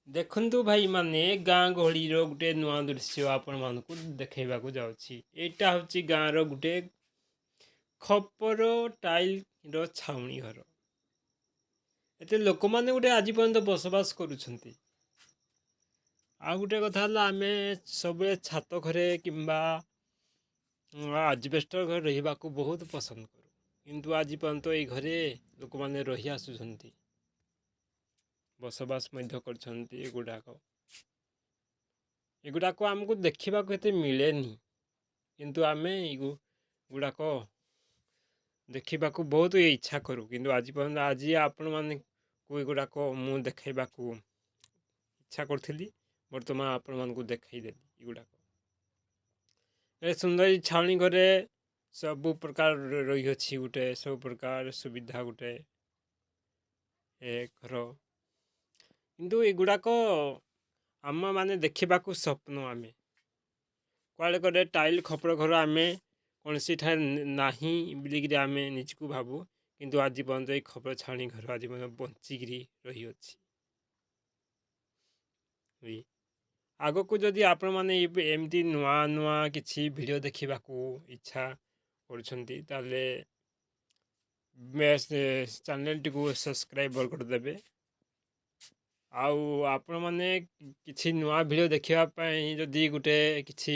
ଦେଖନ୍ତୁ ଭାଇମାନେ, ଗାଁ ଗହଳିର ଗୋଟେ ନୂଆ ଦୃଶ୍ୟ ଆପଣମାନଙ୍କୁ ଦେଖାଇବାକୁ ଯାଉଛି। ଏଇଟା ହେଉଛି ଗାଁର ଗୋଟେ ଖପର ଟାଇଲର ଛାଉଣି ଘର। ଏତେ ଲୋକମାନେ ଗୋଟେ ଆଜି ପର୍ଯ୍ୟନ୍ତ ବସବାସ କରୁଛନ୍ତି। ଆଉ ଗୋଟେ କଥା ହେଲା, ଆମେ ସବୁବେଳେ ଛାତ ଘରେ କିମ୍ବା ଆଜବେଷ୍ଟର ଘରେ ରହିବାକୁ ବହୁତ ପସନ୍ଦ କରୁ, କିନ୍ତୁ ଆଜି ପର୍ଯ୍ୟନ୍ତ ଏଇ ଘରେ ଲୋକମାନେ ରହି ଆସୁଛନ୍ତି, ବସବାସ ମଧ୍ୟ କରୁଛନ୍ତି। ଏଗୁଡ଼ାକ ଆମକୁ ଦେଖିବାକୁ ଏତେ ମିଳେନି, କିନ୍ତୁ ଆମେ ଏଗୁଡ଼ାକ ଦେଖିବାକୁ ବହୁତ ଇଚ୍ଛା କରୁ। କିନ୍ତୁ ଆଜି ପର୍ଯ୍ୟନ୍ତ ଆଜି ଆପଣମାନଙ୍କୁ ଏଗୁଡ଼ାକ ମୁଁ ଦେଖାଇବାକୁ ଇଚ୍ଛା କରୁଥିଲି, ବର୍ତ୍ତମାନ ଆପଣମାନଙ୍କୁ ଦେଖାଇଦେଲି ଏଗୁଡ଼ାକ। ଏ ସୁନ୍ଦର ଛାଉଣି ଘରେ ସବୁ ପ୍ରକାର ରହିଅଛି, ଗୋଟେ ସବୁ ପ୍ରକାର ସୁବିଧା ଗୋଟେ ଏ ଘର। କିନ୍ତୁ ଏଗୁଡ଼ାକ ଆମମାନେ ଦେଖିବାକୁ ସ୍ୱପ୍ନ। ଆମେ କୁଆଡ଼େ କୁଆଡ଼େ ଟାଇଲ୍ ଖପର ଘର ଆମେ କୌଣସି ଠାରେ ନାହିଁ ବୋଲିକିରି ଆମେ ନିଜକୁ ଭାବୁ, କିନ୍ତୁ ଆଜି ପର୍ଯ୍ୟନ୍ତ ଏଇ ଖପର ଛାଉଣି ଘର ଆଜି ପର୍ଯ୍ୟନ୍ତ ବଞ୍ଚିକିରି ରହିଅଛି। ଆଗକୁ ଯଦି ଆପଣମାନେ ଏମିତି ନୂଆ ନୂଆ କିଛି ଭିଡ଼ିଓ ଦେଖିବାକୁ ଇଚ୍ଛା କରୁଛନ୍ତି, ତାହେଲେ ଚ୍ୟାନେଲଟିକୁ ସବସ୍କ୍ରାଇବ୍ କରିଦେବେ। ଆଉ ଆପଣମାନେ କିଛି ନୂଆ ଭିଡ଼ିଓ ଦେଖିବା ପାଇଁ ଯଦି ଗୋଟେ କିଛି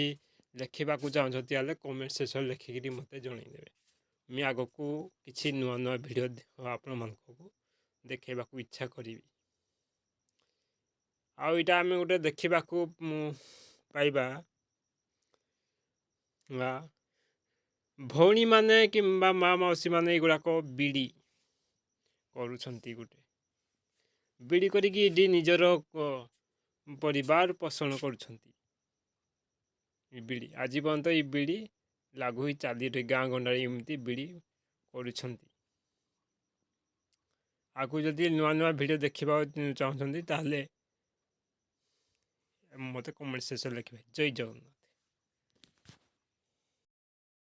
ଲେଖିବାକୁ ଚାହୁଁଛନ୍ତି, ତାହେଲେ କମେଣ୍ଟ ସେକ୍ସନ୍ ଲେଖିକିରି ମୋତେ ଜଣାଇଦେବେ। ମୁଁ ଆଗକୁ କିଛି ନୂଆ ନୂଆ ଭିଡ଼ିଓ ଆପଣମାନଙ୍କୁ ଦେଖାଇବାକୁ ଇଚ୍ଛା କରିବି। ଆଉ ଏଇଟା ଆମେ ଗୋଟେ ଦେଖିବାକୁ ପାଇବା ବା ଭଉଣୀମାନେ କିମ୍ବା ମା ମାଉସୀମାନେ ଏଗୁଡ଼ାକ ବିଡ଼ି କରୁଛନ୍ତି। ଗୋଟେ ବିଡ଼ି କରିକି ଏଠି ନିଜର ପରିବାର ପୋଷଣ କରୁଛନ୍ତି। ଏ ବିଡ଼ି ଆଜି ପର୍ଯ୍ୟନ୍ତ ଏଇ ବିଡ଼ି ଲାଗୁ ହୋଇ ଚାଲି, ଗାଁ ଗଣ୍ଡାରେ ଏମିତି ବିଡ଼ି କରୁଛନ୍ତି। ଆଗକୁ ଯଦି ନୂଆ ନୂଆ ଭିଡ଼ିଓ ଦେଖିବାକୁ ଚାହୁଁଛନ୍ତି, ତାହେଲେ ମୋତେ କମେଣ୍ଟ ସେକ୍ସନ୍ ଲେଖିବେ। ଜୟ ଜଗନ୍ନାଥ।